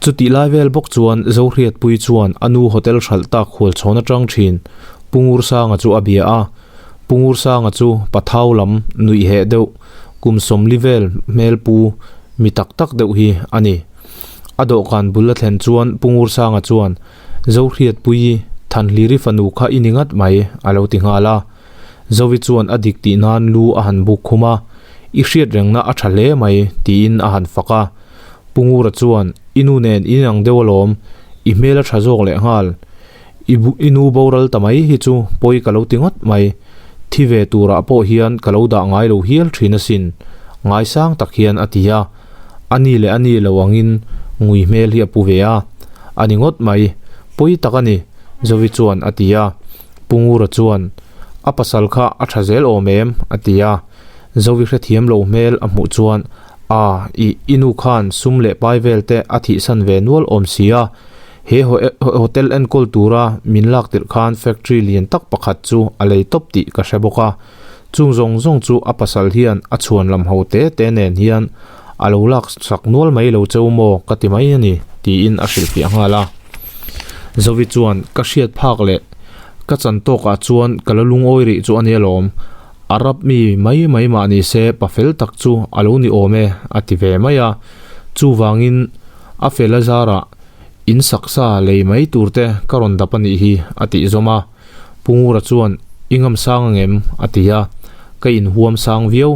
Chutih lai vel bawk chuan Zohriatpui chuan a nu hotel hralh tak hualchhawn atang thin Pu Ngursanga chu a bia a. Pu Ngursanga chu pathau lam nuih heh deuh kum sawmli vel hmel pu mi tak tak deuh hi a ni. A dawhkan bul a thlen chuan Pu Ngursanga chuan Zohriatpuii Thanhliri fanu kha i ni ngat mai a lo ti nghal a. Zovi chuan a dik tih nan lu a han buk khum a, I hriat rengna a tha hle mai tiin a han fak a. Pu Ngura chuan, I nu nen in ang deuh alawm, i hmel a tha zawk leh nghal. I i nu boral ta mai hi chu pawi ka lo ti ngawt mai. Thi ve turah pawh hian ka lo dah ngai lo hial thin asin, ngaisang tak hian a ti a. A ni leh a ni lo angin ngui hmel hi a pu ve a. A ni ngawt mai, pawi tak a ni, Zovi chuan a ti a. Pu Ngura chuan, A pasal kha a tha zel awm em? a ti a. Zovi hrethiam lo hmel a hmuh chuan, A, i, i nu khan sum leh pai vel te a thihsan ve nual awm si a. He hotel enkawl tura min lak tirh khan factory lian tak pakhat chu a lei tawp tih ka hre bawk a. Chung zawng zawng chu a pasal hian a chhuan lam ho te te nen hian a lo lak sak nual mai lo cheu maw ka ti mai a ni, tiin a hrilhfiah nghal a. Zovi chuan ka hriat phak leh ka chan tawkah chuan ka la lungawi rih chu a nia lawm. Arab mi mai mai mah ni se pa fel tak chu a lo ni awm e a ti ve mai a. Chuvangin a fel a zarah in saksa lei mai tur te ka rawn dap a nih hi a tih zawm a. Pu Ngura chuan i ngam sang angem a ti a, ka inhuam sang viau.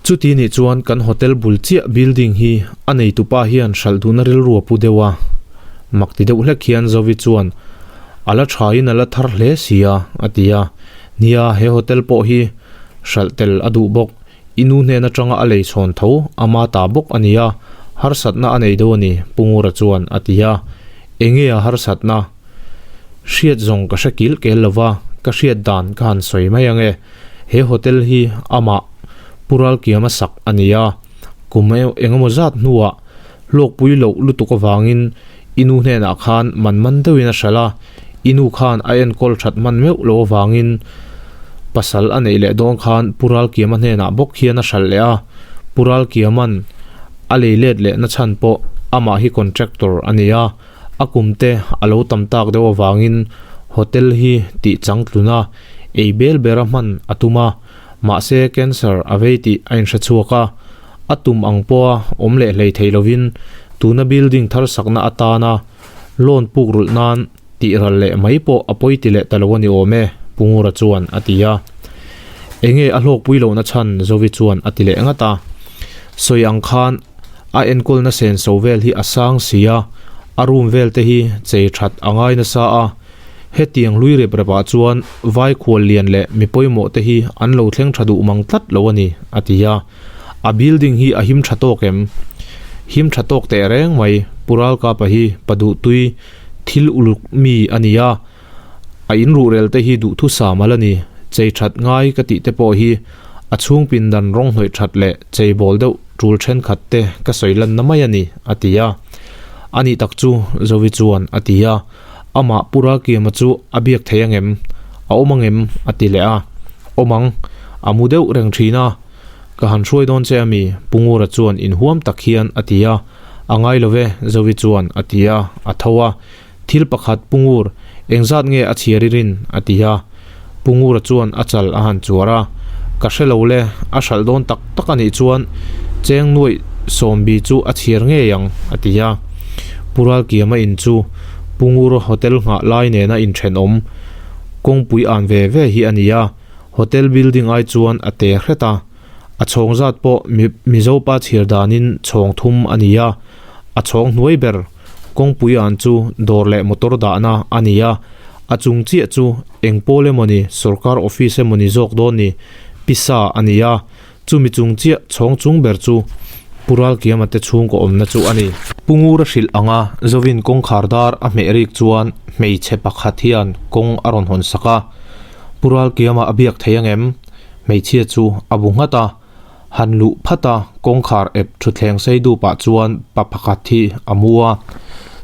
Chuti nih chuan kan hotel bul chiah building hi a neitupa hian hralh duhna rilru a pu deuh a. Mak ti deuh hlek hian Zovi chuan a la thain a la thar hle si a a ti a. Nia, he hotel pawh hi hralh tel a duh bawk. I nu hnen atanga a lei chhawn tho ama ta bawk a nia, harsatna a nei deuh a ni, Pu Ngura chuan a ti a. Enge a harsatna? Hriat zawng ka hre kil kel lo va, ka hriat dan ka han sawi mai ang e. He hotel hi amah Pu Ralkiama sak a ni a, kum engemaw zat hnuah hlawkpui loh lutuk avangin i nu hnenah khan man man deuhin a hralh a, i nu khan a enkawl that hman meuh loh avangin pasal a neih leh dawn khan Pu Ralkiama hnenah bawk hian a hralh leh a, Pu Ralkiama'n a lei let leh na chhan pawh amah hi contractor a ni a, a kum te a lo tam tak deuh avangin hotel hi tih changtlun a, ei bel bera hman a tum a, mahse cancer a vei tih a inhre chhuak a. A tum ang pawha awm leh hlei thei lovin tuna building thar sakna atana loan puk rulh nan tih ral leh mai pawh a pawi ti leh ta lo a ni awm e, Pu Ngura chuan a ti a. Enge a hlawkpui lohna chhan Zovi chuan a ti leh ngat a. Sawi ang khan a enkawlna senso vel hi a sang si a, a room vel te hi chei that a ngai nasa a, Hetiang hlui rep rep ah chuan vai khual lian leh mi pawimawh te hi an lo thleng tha duh mang tlat lo a ni, a ti a. A building hi a him tha tawk em? Him tha tawk teh reng mai, Pu Ralkapa hi pa duh tui thil uluk mi a ni a, a in ruhrel te hi duhthusam al a ni, chei that ngai ka tih te pawh hi a chhung pindan rawng hnawih that leh chei bawl deuh tul thenkhat te ka sawi lanna mai a ni, a ti a. A nih tak chu Zovi chuan a ti a. Amah Pu Ralkiama chu a biak thei angem? A awm angem? a ti leh a. Awm ang. A mu deuh reng thin a. Ka han hruai dawn che ami? Pu Ngura chuan inhuam tak hian a ti a. A ngai lo ve, Zovi chuan a ti a, a tho a. Thil pakhat Pu Ngur, engzat nge a chhiar i rin? a ti a. Pu Ngura chuan a chal a han chuar a. Ka hre lo le, a hralh dawn tak tak a nih chuan cheng nuaih sawmbi chu a chhiar ngei ang, a ti a. Pu Ralkiama in chu Pu Ngura hotel nghah lai nena inthenawm kawngpui an ve ve hi a ni a, hotel building ai chuan a te hret a. A chhawng zat pawh Mizopa chhiar danin chhawng thum a ni a, a chhawng hnuai ber kawngpui an chu dawr leh motor dahna a ni a, a chung chiah chu eng pawl emawni sorkar office emawni zawk dawn ni pisa a ni a, chumi chung chiah chhawng chung ber chu Pu Ralkiama te chhungkaw awmna chu a ni. Pu Ngura hrilh anga Zovin kawngkhar dar a hmeh rik chuan hmeichhe pakhat hian kawng a rawn hawn sak a, Pu Ralkiama a biak thei angem? Hmeichhia chu a bu nghat a, han luh phat a kawngkhar ep thutthleng sei dup ah chuan pa pakhat hi a mu a.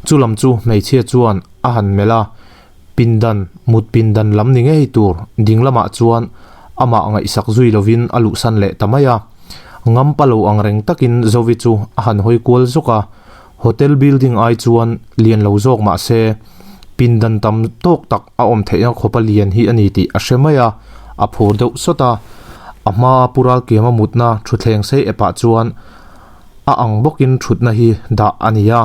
Chu lam chu hmeichhia chuan a han melh a, pindan mut pindan lam ni ngei tur ding lamah chuan amah ngaihsak zui lovin a luhsan leh ta mai a. Ngam pa lo ang reng takin Zovi chu a han hawi kual zuk a. Hotel building ai chuan lian lo zawk mah se pindan tam tawk tak a awm theihna khawpa lian hi a ni tih a hre mai a, a phur deuh sawt a. A hmaa Pu Ralkiama mutna thutthleng sei epah chuan a ang bawkin thutna hi dah a ni a,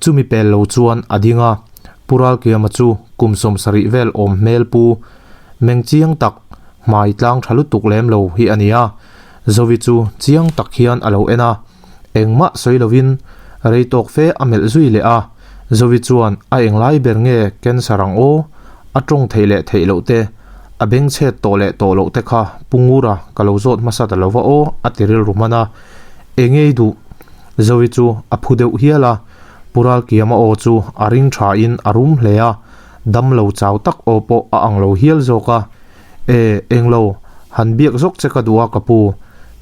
chumi pel lo chuan a ding a. Pu Ralkiama chu kum 70 vel awm hmel pu meng chiang tak, hmai tlang tha lutuk lem lo hi a ni a. Zovi chu chiang tak hian a lo en a, engmah sawi lovin rei tawk fe a melh zui leh a. Zovi chuan a englai ber nge cancer ang aw? A tawng theih leh theih loh te, a beng chhet tawh leh tawh loh te kha Pu Ngura ka lo zawt hmasa ta lova aw a ti rilru hman a. Engei duh? Zovi chu a phu deuh hial a. Pu Ralkiama aw chu a ring tha in a rum hle a, dam lo chau tak aw pawh a ang lo hial zawk a. E, englo, han biak zawk che ka duh a ka pu.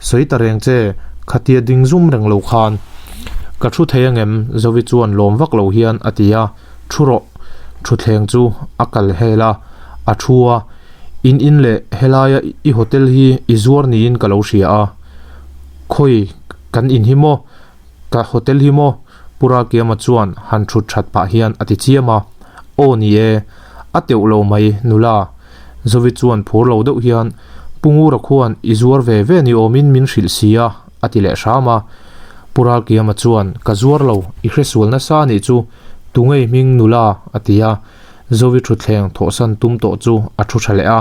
Sawi ta reng che, khatia ding zum reng lo khan. Ka thu thei angem? Zovi chuan lawm vak lo hian a ti a, Thu rawh. Thutthleng chu a kal hel a, a thu a, In in leh helaia i hotel hi i zuar niin ka lo hria a. Khawi, kan in hi maw? Ka hotel hi maw? Pu Ralkiama chuan han thut that pah hian a ti chiam a. Aw ni e, a teuh lo mai nula. Zovi chuan phur lo deuh hian, Pu Ngura khuan i zuar ve ve ni awmin min hrilh si a, a ti leh hram a. Pu Ralkiama chuan, Ka zuar lo, i hresual nasa a nih chu, tungei hming nula, a ti a. Zovi thutthleng thawhsan tum tawh chu a thu tha leh a,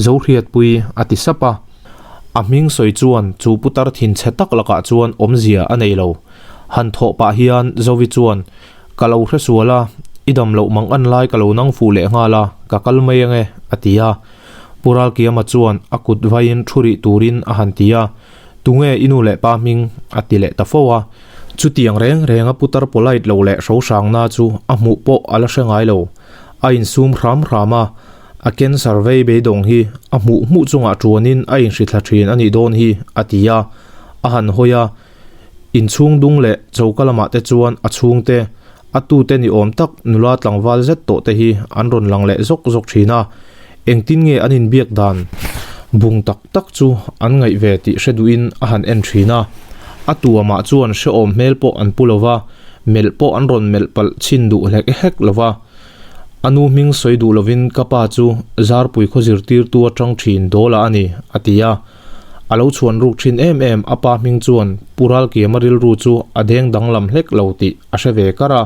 Zohriatpui, a ti sap a. A hming sawi chuan chu putar thinchhe tak lakah chuan awmzia a nei lo. Han thawh pah hian Zovi chuan, Ka lo hre sual a, i dam loh mang an lai ka lo nang fuh leh nghal a, ka kal mai ange, a ti a. Pu Ralkiama chuan a kut vaiin thu rih turin a han ti a, Tunge i nu leh pa hming? a ti leh ta fo a. Chutiang reng renga putar polite lo leh hrohrangna chu a hmuh pawh a la hre ngai lo. A insum hram hram a, a cancer vei beidawng hi a hmuh hmuh chungah tuanin a inhrithla thin a nih dawn hi, a ti a. A han hawi a, inchhung dung leh choka lamah te chuan a chhungte, a tute ni awm tak nula tlangval zet tawh te hi an rawn lang leh zawk zawk thin a. Engtin nge an inbiak dan bung tak tak chu an ngaih ve tih hre duhin a han en thin a. A tuamah chuan hrehawm hmel pawh an pu lo va, melh pawh an rawn melh palh chhin duh hlek hlek lo va. A nu hming sawi duh lovin ka pa chu Zarpui khaw zirtirtu atang thin Dawla a ni, a ti a. A lo chhuan ruk thin em em a pa hming chuan Pu Ralkiama rilru chu a deng danglam hlek lo tih a hre ve kar a.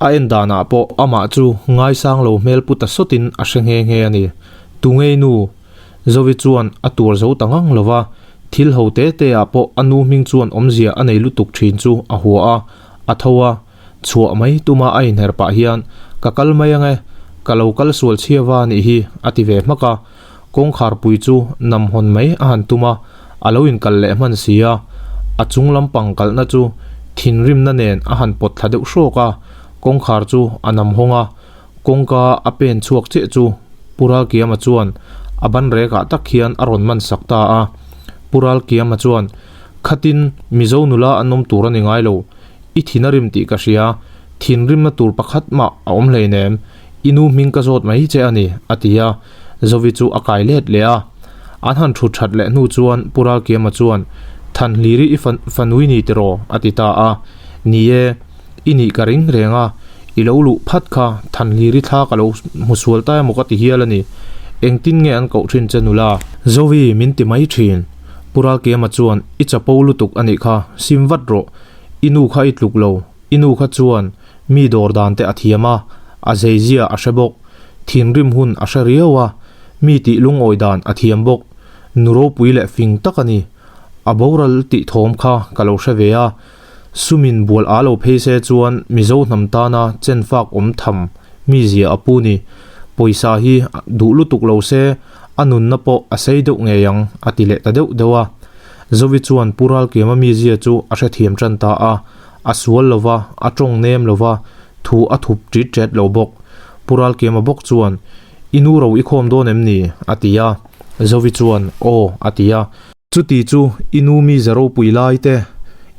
A en danah pawh amah chu ngaisang lo hmel pu ta sawtin a hre nghe nghe a ni. Tungei nu? Zovi chuan a tuar zo ta ngang lo va, thil ho te te ah pawh a nu hming chuan awmzia a nei lutuk thin chu a hua a, a tho a, chhuah mai tuma a inher pah hian, Ka kal mai ange, ka lo kal sual chhia va anih hi, a ti ve hmak a. Kawngkhar pui chu nam hawn mai a han tum a, a lo inkal leh hman si a, a chung lampang kalhna chu thinrimna nen a han pawt thla deuh hrawk a, kawngkhar chu a nam hawng a, kawngka a pen chhuak chiah chu Pu Ralkiama chuan a ban rekah tak hian a rawn man sak ta a. Pu Ralkiama chuan, Khatin Mizo nula an awm tur a ni ngai lo, i thin a rim tih ka hria, thinrimna tur pakhat mah a awm hleinem, I nu hming ka zawt mai che a ni, a ti a. Zovi chu a kai let leh a. An han thut that leh hnu chuan Pu Ralkiama chuan, Thanhliri i fanui ni tiraw? a ti ta a. Ni e, i nih ka ring reng a, i lo luh phat kha Thanhliri thla ka lo hmu sual ta emaw ka ti hial a ni. Engtin nge an koh thin che nula? Zovi min ti mai thin. Pu Ralkiama chuan, I chapo lutuk a nih kha, sim vat rawh. I nu kha i tluk lo. I nu kha chuan Mi dawr dan te a thiam a, a zeizia a hre bawk. Thinrim hun a hre riau a, mi tih lungawi dan a thiam bawk. Nu ropui leh fing tak a ni. A boral tih thawm kha ka lo hre ve a. Sumin bual a lo phei se chuan Mizo hnam tana chen fak awm tham mi zia a pu ni. Pawisa hi duh lutuk lo se a nunna pawh a sei deuh ngei ang a ti leh ta deuh deuh a. Zovi chuan Pu Ralkiama mizia chu a hrethiam tan ta a. A sual lo va, a tawng nem lo va, thu a thup ṭit ṭet lo bawk. Pu Ralkiama bawk chuan, I nu ro i khawm dawn em ni? a ti a. Zovi chuan, Aw, a ti a. Chuti chu i nu mi za ropui lai te,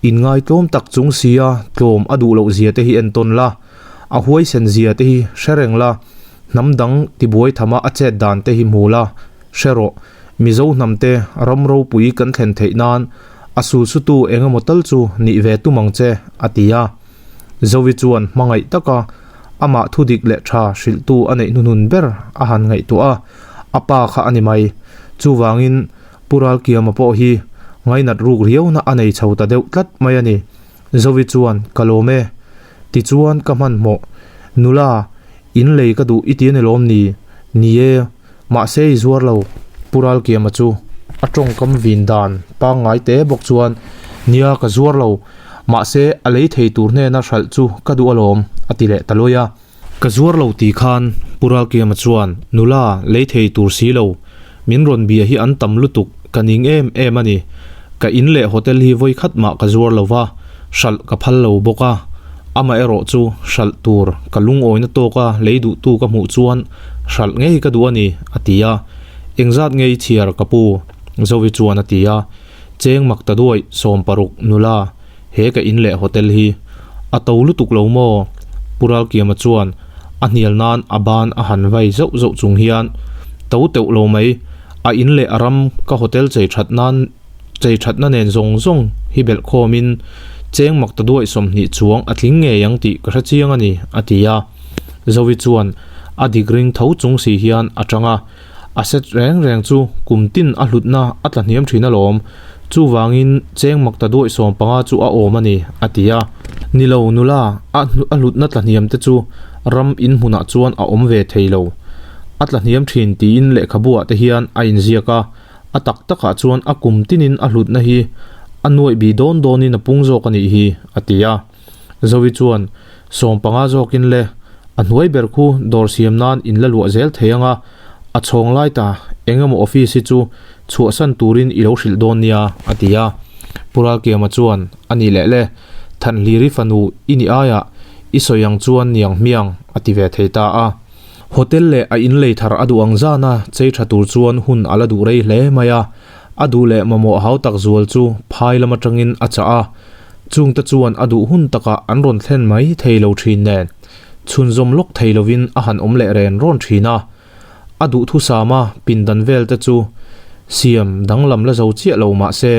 inngaitlawm tak chung sia tlawm a duh loh zia te hi entawn la, a huaisen zia te hi hre reng la, hnam dang tibuai thama a chet dan te hi hmu la, hre rawh. Mizo hnamte ram ropui kan thlen theih nan a sulsutu eng emaw tal chu nih ve tum ang che, a ti a. Zovi chuan hmangaih taka amah thudik leh tha hrilhtu a neih hnuhnun ber a han ngaihtuah a, a pa kha a ni mai. Chuvangin Pu Ralkiama pawh hi ngainat ruk riauna a nei chho ta deuh tlat mai a ni. Zovi chuan, Ka lawm e. Tichuan ka hmanhmawh. Nula, in lei ka duh i ti a ni lawm ni? Ni e. Mahse i zuar lo. Pu Ralkiama chu a tawngkam vin dan pangngai te bawk chuan, Nia, ka zuar lo. Mahse a lei thei tur hnena hralh chu ka duh alawm, a ti leh ta luai a. Ka zuar lo ti khan Pu Ralkiama chuan, Nula, lei thei tur si lo. Min rawn bia hi an tam lutuk, ka ning em em a ni. Ka in leh hotel hi vawi khat mah ka zuar lo va, hralh ka phal lo bawk a. Amaherawh chu hralh tur ka lungawina tawka lei duhtu ka hmuh chuan hralh ngei ka duh a ni, a ti a. Engzat ngei chhiar ka pu? Zovi chuan a ti a. Cheng mak ta duaih 60 nula, he ka in leh hotel hi a to lutuk lo maw? Pu Ralkiama chuan a hnial nan a ban a han vai zauh zauh chung hian, To teuh lo mai, a in leh a ram ka hotel chei that nan chei thatna nen zawng zawng hi belh khawmin cheng mak ta duaih 20 chuang a tling ngei ang tih ka hre chiang a ni, a ti a. Zovi chuan a dik ring tho chung si hian a tang a. A set reng reng chu kum tin a hlutna a tla hniam thin alawm. Chuvangin cheng mak ta duaih 15 chu a awm a ni, a ti a. Ni lo nula, a a hlutna tla hniam te chu ram in hmunah chuan a awm ve thei lo. A tla hniam thin tiin lehkhabuah te hian a inziak a, a tak takah chuan a kum tinin a hlutna hi a nuaih bi dawn dawnin a pung zawk a nih hi, a ti a. Zovi chuan, 15 zawkin le, a hnuai ber khu dawr siam nan in la luah zel thei ang a, a chhawng lai ta eng emaw office hi chu chhuahsan turin i lo hrilh dawn nia, a ti a. Pu Ralkiama chuan, A nih leh le, Thanhliri fanu i nih aiah i sawi ang chuan niang hmiang, a ti ve thei ta a. Hotel leh a in lei thar a duh ang zana chei tha tur chuan hun a la duh rei hle mai a, a duh leh mamawh hau tak zual chu phai lam atangin a chah a. Chungte chuan a duh hun takah an rawn thlen mai thei lo thin nen, chhunzawm lawk thei lovin a han awm leh ren rawn thin a. A duhthusama pindan vel te chu siam danglam la zo chiah lo mah se,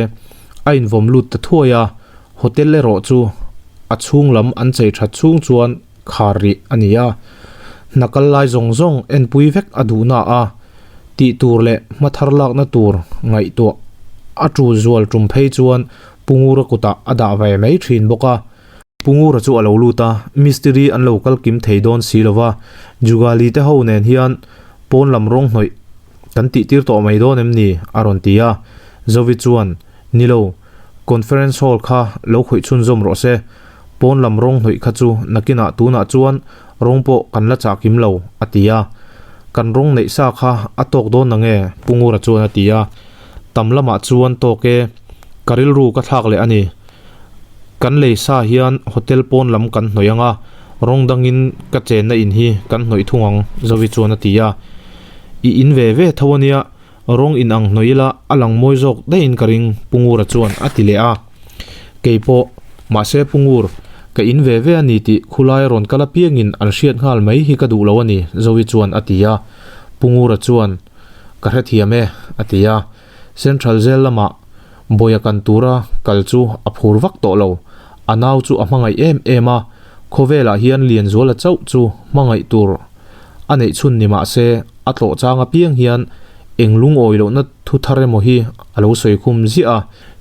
a invawm lut ta thuai a, hotel erawh chu a chhung lam an chei that chhung chuan khar rih a ni a. Hna kal lai zawng zawng enpui vek a duhna a, tih tur leh hma thar lakna tur ngaihtuah a tul zual tum phei chuan Pu Ngura kutah a dah ve mai thin bawk a. Pu Ngura chu a lo lut a, mistiri an lo kal kim thei dawn si lo va, Jugali te ho nen hian pawn lam rawng hnawih kan tih tir tawh mai dawn em ni? a rawn ti a. Zovi chuan, Ni lo, conference hall kha lo khawih chhunzawm rawh se, pawn lam rawng hnawih kha chu nakinah tunah chuan rawng pawh kan la chah kim lo, a ti a. Kan rawng neih sa kha a tawk dawn nange? Pu Ngura chuan a ti a. Tam lamah chuan tawk e, ka rilru ka thlak leh a ni. Kan lei sa hian hotel pawn lam kan hnawih ang a, rawng dangin ka chenna in hi kan hnawih thung ang, Zovi chuan a ti a. I in ve ve tho a nia, rawng in ang hnawih ila a lang mawi zawk daihin ka ring, Pu Ngura chuan a ti leh a. Kei pawh, mahse Pu Ngur, ka in ve ve a ni tih khulai rawn kal apiangin an hriat nghal mai hi ka duh lo a ni, Zovi chuan a ti a. Pu Ngura chuan, Ka hrethiam e, a ti a. Central Jail lamah Bawia kan tura kal chu a phur vak tawh lo. A nau chu a hmangaih em em a, khawvelah hian Lianzuala chauh chu hmangaih tur a neih chhun ni mah se a tlawh chang apiang hian eng lungawi lohna thu thar emaw hi a lo sawi khum ziah a.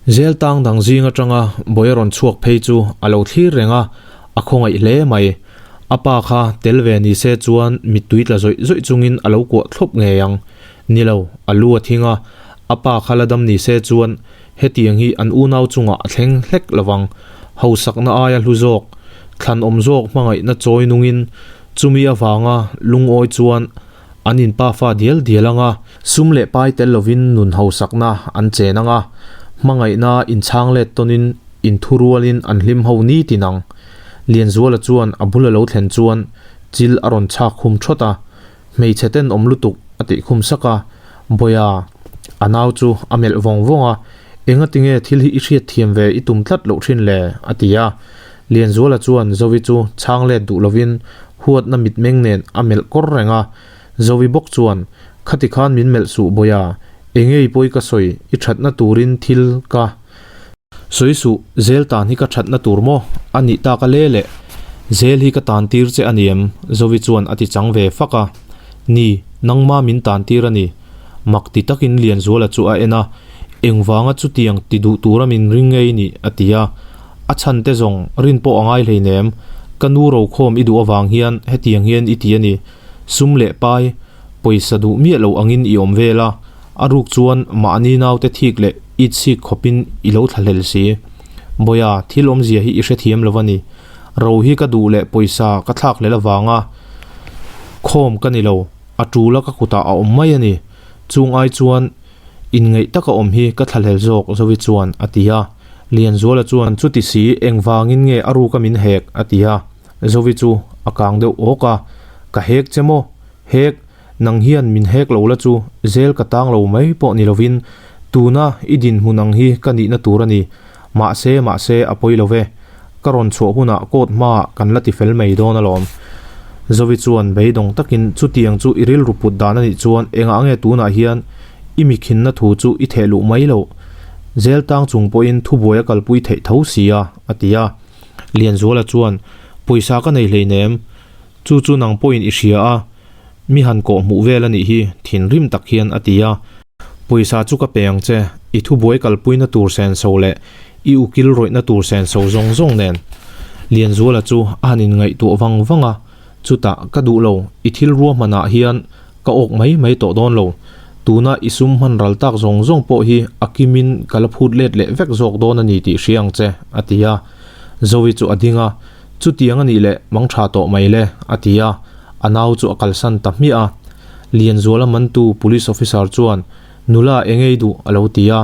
Jail tang dang zing atanga Bawia rawn chhuak phei chu a lo thlir reng a, a khawngaih hle mai. A pa kha tel ve ni se chuan mittui tla zawih zawih chungin a lo kuah thlawp ngei ang. Ni lo, a lu a thing a, a pa kha la dam ni se chuan hetiang hi an unau chungah a thleng hlek lo vang. Hausakna aia hlu zawk, thlanawm zawk hmangaihna chawi nungin chumi avanga lungawi chuan an inpa fa dial dial ang a, sum leh pai tel lovin nun hausakna an chen ang a, hmangaihna inchhang let tawnin inthurualin an hlim ho ni tin ang. Lianzuala chuan a bul a lo thlen chuan chil a rawn chhak khum thawt a, Hmeichhe tenawm lutuk a tih khum sak a, Bawia, a nau chu a melh vawng vawng a, Engatinge thil hi i hriat thiam ve i tum tlat loh thin le? a ti a. Lianzuala chuan Zovi chu chhang let duh lovin huatna mitmeng nen a melh kawr reng a, Zovi bawk chuan, Khati khan min melh suh Bawia, engei pawi ka sawi i thatna turin thil ka. Sawi suh, zel tan hi ka thatna tur maw? A nih tak a le le. Zel hi ka tan tir che a ni em? Zovi chuan a ti chang ve fak a. Ni, nangma min tan tir a ni. Mak ti takin Lianzuala chu a en a, Engvanga chutiang ti duh tura min ring ngei ni? a ti a. A chhan te zawng rin pawh a ngai hleinem, ka nu rokhawm i duh avang hian hetiang hian i ti a ni. Sum leh pai, pawisa duh miah lo angin i awm vel a, a ruk chuan mahni naute thik leh it sik khawpin i lo thlahlel si. Bawia, thil awmzia hi i hrethiam lo a ni. Ro hi ka duh leh pawisa ka thlak hlel avanga khawm ka ni lo, a tul a ka kutah a awm mai a ni. Chung ai chuan inngeih taka awm hi ka thlahlel zawk Zovi chuan a ti a. Lianzuala chuan chuti si engvangin nge a ruka min hek a ti a. Zovi chu a kang deuh awk a, Ka hek che maw? Hek, nang hian min hek lo la chu zel ka tang lo mai pawh ni lovin tuna i dinhmun ang hi ka nihna tur a ni. Mahse, mahse, a pawi lo ve. Ka rawn chhuah hunah court hmaah kan la ti fel mai dawn alawm. Zovi chuan beidawng takin chutiang chu i rilru put dan a nih chuan engah nge tunah hian i mikhinna thu chu i theh luh mai loh? Zel tang chung pawhin thubuai a kalpui theih tho si a, a ti a. Lianzuala chuan, Pawisa ka nei hleinem, chu chu nang pawhin i hria a, mi han kawh hmuh vel a nih hi, thinrim tak hian a ti a. Pawisa chu ka pe ang che, i thubuai kalpuina tur senso leh i ukil rawihna tur senso zawng zawng nen. Lianzuala chu a han inngaihtuah vang vang a, chutah ka duh lo, i thil ruahmanah hian Ka awk mai mai tawh dawn lo. Tuna i sum hman ral tak zawng zawng pawh hi a kimin ka la phut let leh vek zawk dawn a ni tih hria ang che, a ti a. Zoe chu a ding a, Chutiang a nih leh mang tha tawh mai le, a ti a. A nau chu a kalsan ta hmiah a. Lianzuala mantu Police Officer chuan, Nula engei duh, a lo ti a.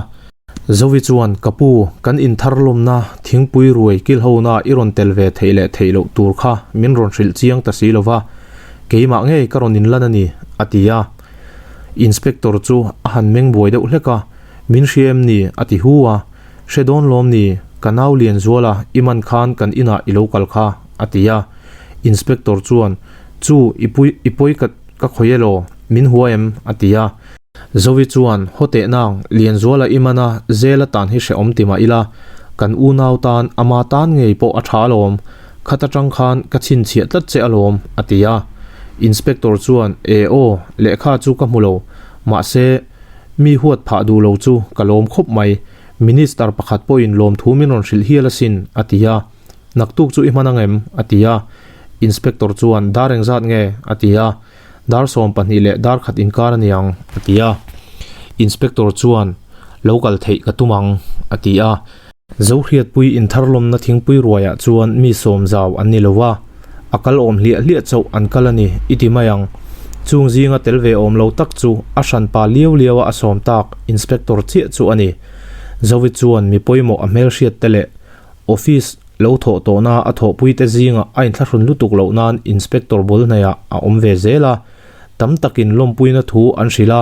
Zovi chuan, Ka pu, kan inthar lawmna thingpui ruai kilhona i rawn tel ve theih leh theih loh tur kha min rawn hrilh chiang ta si lova, keimah ngei ka rawn inlan a ni, a ti a. Inspector chu a han meng buai deuh hlek a, Min hria em ni? a ti hu a. Hre dawn lawm ni, ka nau Lianzuala i man khan kan inah i lo kal kha, a ti a. Inspector chuan, Chu, i pui, i pawi ka ka khawih elaw? Min hua em? a ti a. Zovi chuan, Haw teh nang, Lianzuala i man a, Zela tan hi hrehawm ti mah ila, kan unau tan, ama tan ngei pawh a tha alawm, khat atang khan ka chhinchhiah tlat che alawm, a ti a. Inspector chuan, E aw, lehkha chu ka hmu lo, mahse, mi huat phah duh lo chu ka lawm khawp mai, Minister pakhat pawhin lawmthu min rawn hrilh hial asin, a ti a. Naktuk chu i hman ang em? a ti a. Inspector chuan, Dar engzat nge? a ti a. Dar 12 leh dar khat inkar a ni ang, a ti a. Inspector chuan, Lo kal theih ka tum ang, a ti a. Zohriatpui intharlawmna thingpui ruaiah chuan mi sawm zau an ni lo a, a kal awm hliah hliah chauh an kal a ni, i ti mai ang. Chung zinga tel ve awm lo tak chu a hranpa liau liaua a sawm tak Inspector chiah chu a ni. Zovi chuan mi pawimawh a hmelhriat te leh Office lo thawh tawhna a thawhpuite zingah a inthlahrun lutuk loh nan Inspector bul hnaihah a awm ve zel a, tam takin lawmpuina thu an hrilh a,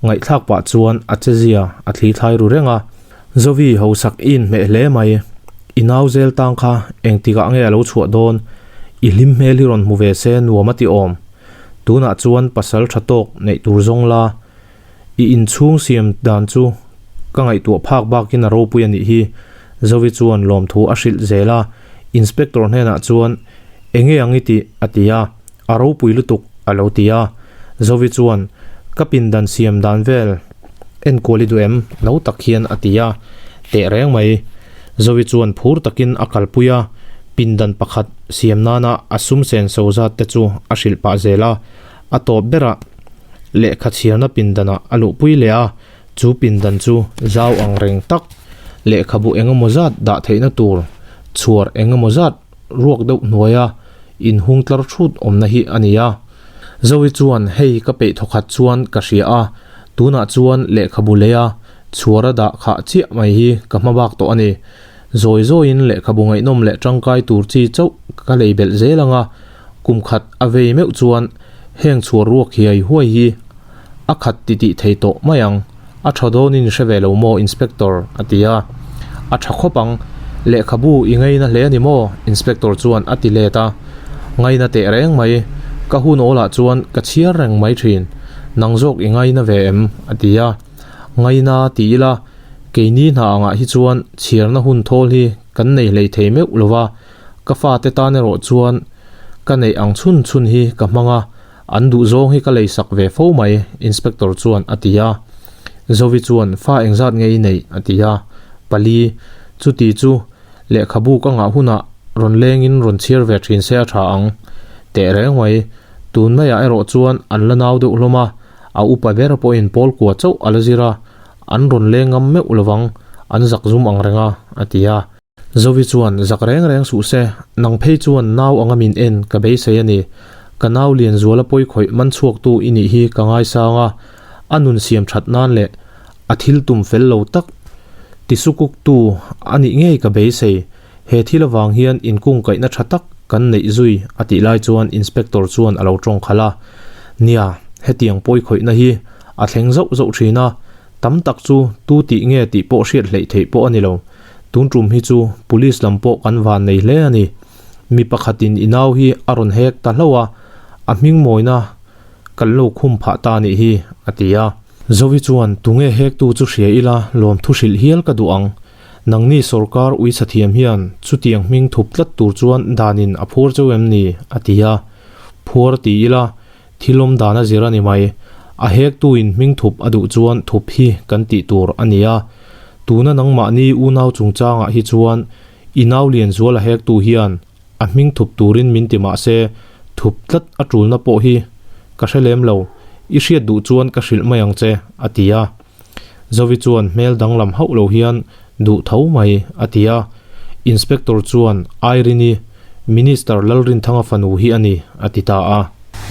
ngaihthlak pah chuan a chezia a thli thlai ru reng a. Zovi hausak i inhmeh hle mai, i nau zel tang kha engtikah nge a lo chhuah dawn, i hlim hmel hi rawn hmu ve se nuam a ti awm. Tunah chuan pasal tha tawk neih tur zawng la, I inchhung siam dan chu ka ngaihtuah phak bakin a ropui a nih hi, Zovi chuan lawmthu a hrilh zel a, Inspector hnenah chuan, Enge ang i tih? a ti a, A ropui lutuk, a lo ti a. Zovi chuan, Ka pindan siam dan vel enkual i duh em? no tak hian a ti a, Teh reng mai. Zovi chuan phur takin a kalpui a, pindan pakhat siam nana a sum senso zat te chu a hrilh pah zel a, A tawp berah lehkha chhiarna pindanah a luhpui leh a, chu pindan chu zau ang reng tak lehkhabu eng emaw zat dah theihna tur chhuar eng emaw zat ruak deuh hnuaia inhung tlar thut awmna hi a ni a. Zoe chuan hei ka peih thawkhat chuan ka hria a, tunah chuan lehkhabu leia chhuar a dah khah chiah mai hi ka hma bak tawh a ni. Zawi zawiin lehkhabu ngaihnawm leh tangkai tur chi chauh ka lei belh zel ang a, Kum khat a vei meuh chuan heng chhuar ruak hiai huai hi a khat ti tih thei tawh mai ang. A tha dawnin hre ve lo maw Inspector? a ti a. A tha khawp ang. Lehkhabu i ngaina hle a ni maw? Inspector chuan a ti let a. Ngaina teh reng mai. Ka hun awlah chuan ka chhiar reng mai thin. Nang zawk i ngaina ve em? a ti a. Ngaina ti ila, keini hna angah hi chuan chhiarna hun thawl hi kan nei hlei thei meuh lo va. Ka fate tan erawh chuan ka neih ang chhun chhun hi ka hmang a, an duhzawng hi ka leisak ve fo mai, Inspector chuan a ti a. Zovi chuan, Fa engzat nge i neih? a ti a. Pali, chuti chu lehkhabu ka ngah hunah rawn lengin rawn chhiar ve thin se a tha ang. Teh reng mai, tun maiah erawh chuan an la nau deuh hlawm a, a upa ber pawhin pawl kua chauh a la zir a, an rawn leng ngam meuh lovang, an zak zum ang reng a, a ti a. Zovi chuan, Zak reng reng suh se, nang phei chuan nau anga min en ka beisei a ni. Ka nau Lianzuala pawi khawih man chhuaktu i nih hi ka ngaisang a, a nun siam that nan leh a thil tum fel lo tak tisukuktu a nih ngei ka beisei. He thil avang hian inkungkaihna tha tak kan neih zui a tih lai chuan Inspector chuan a lo tawng khalh a, Nia, hetiang pawi khawihna hi a thleng zauh zauh thin a, tam tak chu tu tih nge tih pawh hriat hleih theih pawh a ni lo. Tun tum hi chu Police lam pawh kan van nei hle a ni. Mi pakhatin i nau hi a rawn hek ta hlauh a, a hming mawina kan lo khum phah ta nih hi, a ti a. Zovi chuan, Tunge hektu chu hria ila lawmthu hrilh hial ka duh ang. Nangni sorkar uichha thiam hian chutiang hming thup tlat tur chuan danin a phuar cheu em ni? a ti a. Phuar ti ila, thil awm dan a zir a ni mai. A hektuin hming thup a duh chuan thup hi kan tih tur a ni a. Tuna nangmahni unau chungchangah hi chuan i nau Lianzual a hektu hian a hming thup turin min ti mah se thup tlat a tulna pawh hi ka hre lem lo, i hriat duh chuan ka hrilh mai ang che, a ti a. Zovi chuan hmel danglam hauh lo hian duh tho mai, a ti a. Inspector chuan Irene-i, Minister Lalrinthanga fanu hi a ni, a ti ta a.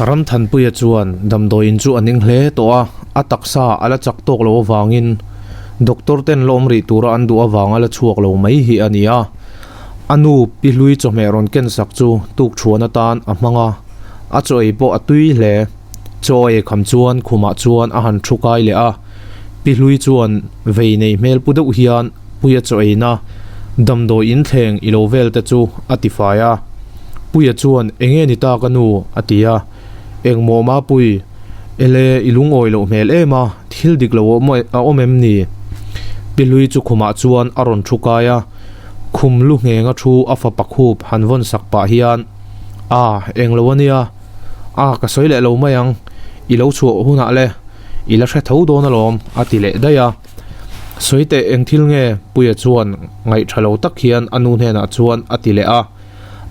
Ramthanpuia chuan damdawiin chu a ning hle tawh a, a taksa a la chak tawk lo avangin doctor ten la awm rih tura an duh avanga la chhuak lo mai hi a ni a. A nu Pi Hlui chawhmeh rawn ken sak chu tuk thuan atan a hmang a, a chaw ei pawh a tui hle. Chaw ei kham chuan khumah chuan a han thu kai leh a, Pi Hlui chuan vei nei hmel pu deuh hian Puia chaw eina damdawi in thleng i lo vel te chu a ti fai a. Puia chuan eng nge ni ta ka nu? a ti a. Engmaw Mapui, ele i lungawi loh hmel em a, thil dik lo a awm em ni? Pi Hlui chu khumah chuan a rawn thu kai a, khum lu nghenga thu a fapa khup han vawn sak pah hian, A, eng lo a nia, a ka sawi leh lo mai ang, i lo chhuah hunah le, i la hre tho dawn alawm a ti leh daih a. Sawi teh eng thil nge? Puia chuan ngaih tha lo tak hian a nu hnenah chuan a ti leh a.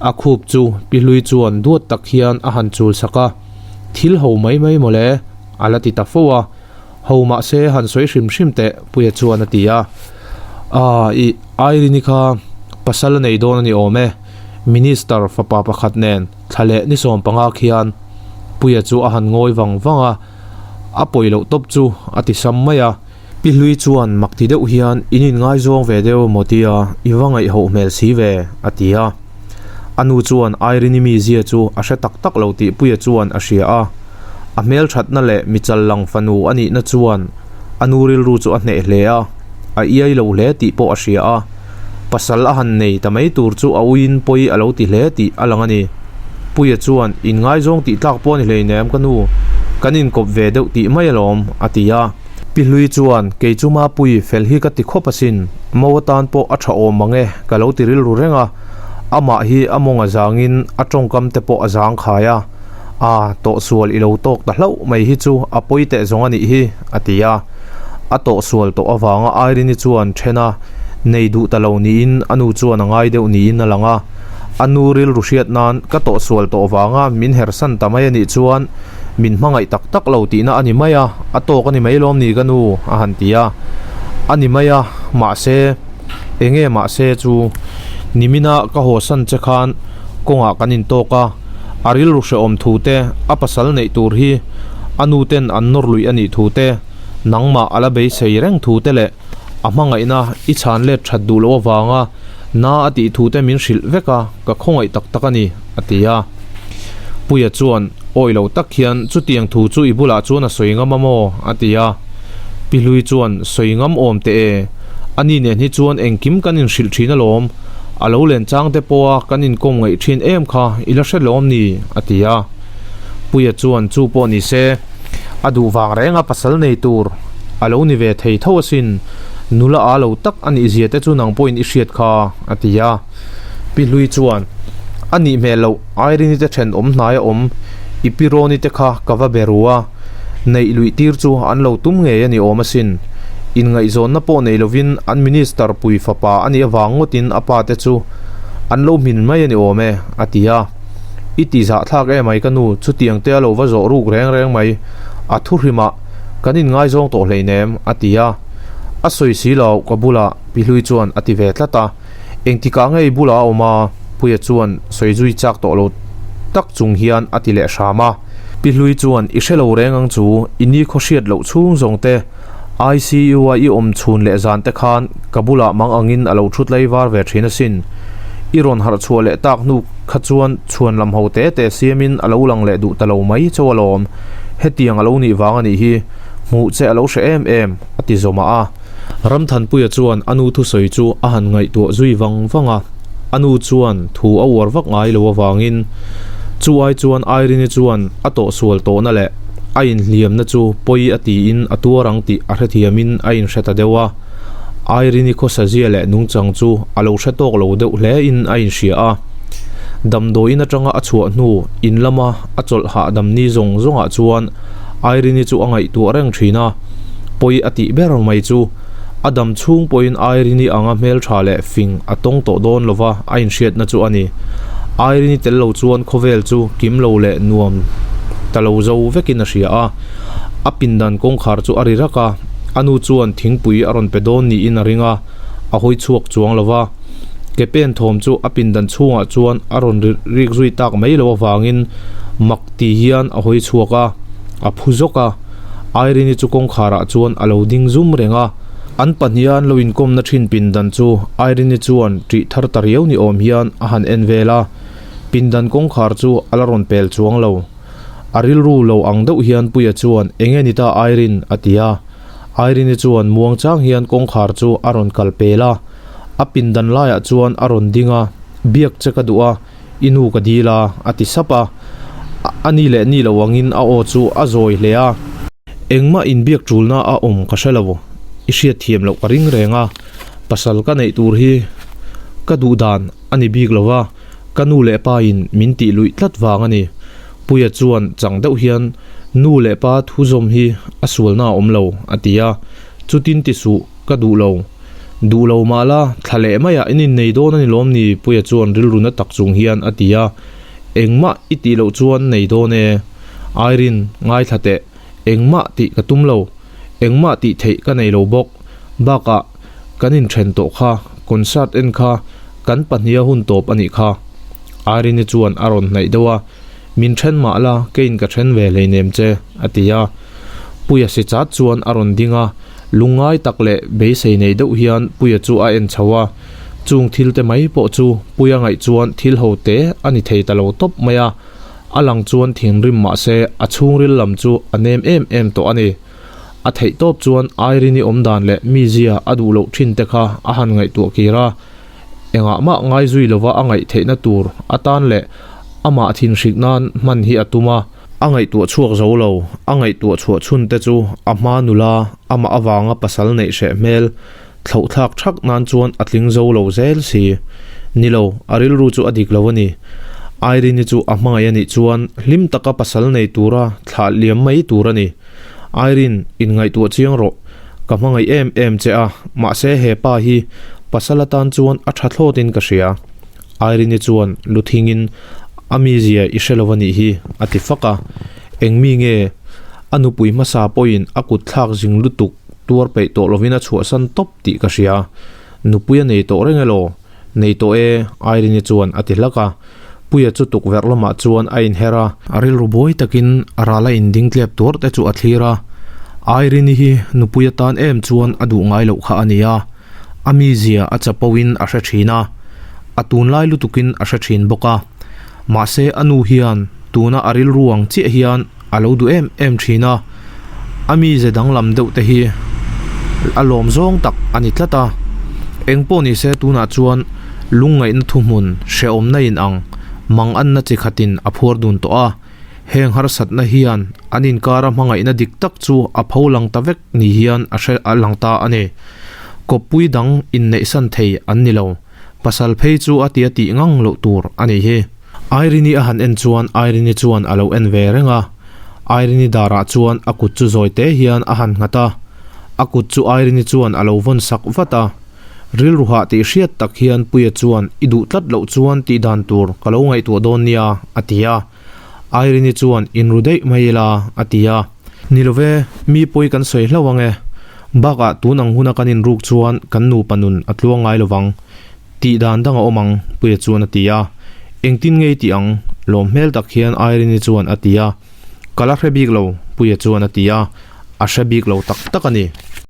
A khup chu Pi Hlui chuan duat tak hian a han chul sak a, Thil ho mai mai mawle, a la ti ta fo a. Ho mahse han sawi hrim hrim teh, Puia chuan a ti a. Aa, i Irene-i kha pasal a nei dawn a ni awm e, Minister fapa pakhat nen thla leh ni 15 khian. Puia chu a han ngawi vang vang a, A pawi loh tawp chu a ti sam mai a. Pi Hlui chuan mak ti deuh hian in inngaizawng ve deuh emaw tia i va ngaihhoh hmel si ve, a ti a. A nu chuan Irene-i mizia chu a hre tak tak lo tih Puia chuan a hria a. A hmelthatna leh michal lang fanu a nihna chuan a nu rilru chu a hneh hle a, a iai lo hle tih pawh a hria a. Pasal a han nei ta mai tur chu a uiin pawi a lo ti hle tih a lang a ni. Puia chuan, Inngaizawng tih tlak pawh a ni hleinem ka nu, kan inkawp ve deuh tih mai alawm, a ti a. Pi Hlui chuan, Kei chu Mapui, fel hi ka ti khawp asin, mo atan pawh a tha awm mang e, ka lo ti rilru reng a. Amah hi a mawng a zangin a tawngkam te pawh a zang khai a. A, tawhsual i lo tawk ta hlauh mai hi chu a pawi teh zawng a nih hi, a ti a. A tawhsual tawh avanga Irene-i chuan then a nei duh ta lo niin a nu chuan a ngai deuh niin a lang a. A nu rilru hriat nan ka tawhsual tawh vanga min hersan ta mai a nih chuan min hmangaih tak tak lo tihna a ni mai a, a tawk a ni mai lawm ni ka nu, a han ti a. A ni mai a, mahse, eng nge mahse chu nimina ka hawsan che khan kawngah kan intawk a. A rilru hrehawm thu te, a pasal neih tur hi a nu ten an nawr luih a nih thu te, nangmah a la beisei reng thu te leh a hmangaihna i chhan let that duh loh avanga na a tih thu te min hrilh vek a, ka khawngaih tak tak a ni, a ti a. Puia chuan awi lo tak hian chutiang thu chu i bulah chuan a sawi ngam a maw? a ti a. Pi Hlui chuan sawi ngam awm teh e, ani nen hi chuan engkim kan inhrilh thin alawm, A lo len chang te pawha kan inkawm ngaih thin em kha i la hre lawm ni? a ti a. Puia chuan chu pawh ni se, a duh vang reng a pasal nei tur a lo ni ve thei tho asin, nula a lo tak a nih zia te chu nang pawhin i hriat kha, a ti a. Pi Hlui chuan, A nih hmel loh, Irene-i te thenawm hnaia awm i pi Rawni te kha ka va be ru a, neih luih tir chu an lo tum ngei a ni awm asin. Inngaihzawnna pawh nei lovin an minister pui fapa a nih avang ngawtin a pa te chu an lo hmin mai a ni awm e, a ti a. I ti zahthlak emai ka nu, chutiang te a lo va zawh ruk reng reng mai, a thu hrimah kan inngaizawng tawh hleinem, a ti a. A sawi si lo, ka bulah Pi Hlui chuan a ti ve tlat a. Engtikah nge i bulah a awm a? Puia chuan sawi zui chak tawh lo tak chung hian a ti leh hram a. Pi Hlui chuan i hre lo reng ang chu, i ni khaw hriat loh chhung zawng te, ICU a i awm chhun leh zan te khan ka bulah mang angin a lo thut lai var ve thin asin. I rawn harh chhuah leh tak hnu kha chuan chhuan lam ho te te siamin a lo lang leh duh ta lo mai chauh alawm. Hetiang a lo nih vang a nih hi, hmuh che a lo hre em em, a ti zawmah a. Ramthanpuia chuan a nu thusawi chu a han ngaihtuah zui vang vang a, a nu chuan thu a uar vak ngai lo avangin chu ai chuan Irene-i chuan a tawhsual tawhna leh a inhliamna chu pawi a tiin a tuar ang tih a hrethiamin a inhre ta deuh a. Irene-i khawsazia leh nungchang chu a lo hre tawk lo deuh hlein a inhria a. Damdawiin atanga a chhuah hnu in lama a chawlh hahdam ni zawng zawngah chuan Irene-i chu a ngaihtuah reng thin a. Pawi a tih ber mai chu a dam chhung pawhin Irene-i anga hmeltha leh fing a tawng tawh dawn lova a inhriatna chu a ni. Irene-i tel lo chuan khawvel chu kim lo leh nuam ta lo zo vekin a hria a. A pindan kawngkhar chu a ri rak a, a nu chuan thingpui a rawn pe dawn niin a ring a, a hawi chhuak chuang lova. Ke pen thawm chu a pindan chhungah chuan a rawn ri rik zui tak mai lo avangin mak ti hian a hawi chhuak a, a phu zawk a. Irene-i chu kawngkharah chuan a lo ding zum reng a, an pahniha an lo inkawmna thin pindan chu Irene-i chuan ṭih thar ta riau ni awm hian a han en vel a, pindan kawngkhar chu a la rawn pel chuang lo. A rilru lo ang deuh hian Puia chuan Enge ni ta Irene? a ti a, Irene-i chuan muang chang hian kawngkhar chu a rawn kal pel a, a pindan laiah chuan a rawn ding a, Biak che ka duh a, I nu ka dil a, a ti sap a. A ni leh ni lo angin a aw chu a zawi hle a. Engmah inbiak tulna a awm ka hre lo, i hriatthiam loh ka ring reng a, pasal ka neih tur hi ka duh dan a ni bik lo va, ka nu leh pa in min tih luih tlat vang a ni. Puia chuan chang deuh hian nu leh pa thu zawm hi a sualna a awm lo, a ti a. Chutin ti suh. Ka duh lo. Duh lo mah la, thla leh maiah in innei dawn a ni lawm ni? Puia chuan rilru na tak chung hian a ti a. Engmah i tih loh chuan nei dawn e. Irene, ngaithla teh. Engmah tih ka tum lo. Engmah tih theih ka nei lo bawk. Bakah, kan inthen tawh kha, concert en kha kan pahniha hun tawp a nih kha. Irene-i chuan a rawn hnaih deuh a. Min then mah la, keiin ka then ve hleinem che, a ti a. Puia si chat chuan a rawn ding a, lungngai tak leh beisei nei deuh hian Puia chu a en chho a. Chung thil te mai pawh chu Puia ngaih chuan thil ho te a ni thei ta lo tawp mai a, a lang chuan thinrim mah se a chhungril lam chu a nem em em tawh a ni. A theih tawp chuan Irene-i awmdan leh mizia a duh loh thin te kha a han ngaihtuah kir a. Engah mah ngai zui lova a ngaih theihna tur atan leh amah thinhrik nan hman hi a tum a, a ngaihtuah chhuak zo lo, a ngaihtuah chhuah chhun te chu a hma nula amah avanga pasal neih hreh hmel thlauh thlak thak nan chuan a tling zo lo zel si. Ni lo, a rilru chu a dik lo a ni. Irene-i chu a hmangaih a nih chuan hlim taka pasal nei tura thlah liam mai tur a ni. Irene, inngaihtuah chiang rawh. Ka hmangaih em em che a, mahse he pa hi pasal atan chuan a tha thlawtin ka hria. Irene-i chuan lu thingin a mizia i hre lo a nih hi a ti fak a. Eng mi nge? A nupui hmasa pawhin a kut thlak zing lutuk tuar peih tawh lovin a chhuahsan tawp tih ka hria. Nupui a nei tawh reng elaw? Nei tawh e, Irene-i chuan a ti hlak a. Puia chu tukverh lamah chuan a inher a. A rilru buai takin a ral a inding tlep tuar te chu a thlir a. Irene-i hi nupui atan em chuan a duh ngai loh kha a ni a. A mizia a chapo in a hre thin a. A tunlai lutukin a hre thin bawk a. Mahse a nu hian tuna a rilru ang chiah hian a lo duh em em thin a, a mize danglam deuh te hi a lawm zawng tak a ni tlat a, eng pawh ni se tunah chuan lungngaihna thuhmun hrehawmna in ang mang anna chi khatin a phuar dun tawh a, heng harsatna hian an inkara hmangaihna dik tak chu a pho lang ta vek ni hian a hre a lang ta a ni. Kawppui dang inneihsan thei an ni lo, pasal phei chu a tia tih ngang loh tur a nih hi. Irene-i a han en chuan Irene-i chuan a lo en ve reng a. Irene-i darah chuan a kut chu zawi te hian a han nghat a. A kut chu Irene-i chuan a lo vawn sak vat a. Rilru hah tih hriat tak hian Puia chuan i duh tlat loh chuan tih dan tur ka lo ngaihtuah dawn nia a ti a. Irene-i chuan inru daih mai ila a ti a. Ni lo ve, mi pawi kan sawi hlauh ang e. Bakah tun ang huna kan inruk chuan kan nupa nun a tluang ngai lo vang. Tih dan dang a awm ang, Puia chuan a ti a. Engtin ngei tih ang? Lawm hmel tak hian Irene-i chuan a ti a. Ka la hre bik lo, Puia chuan a ti a. A hre bik lo tak tak a ni.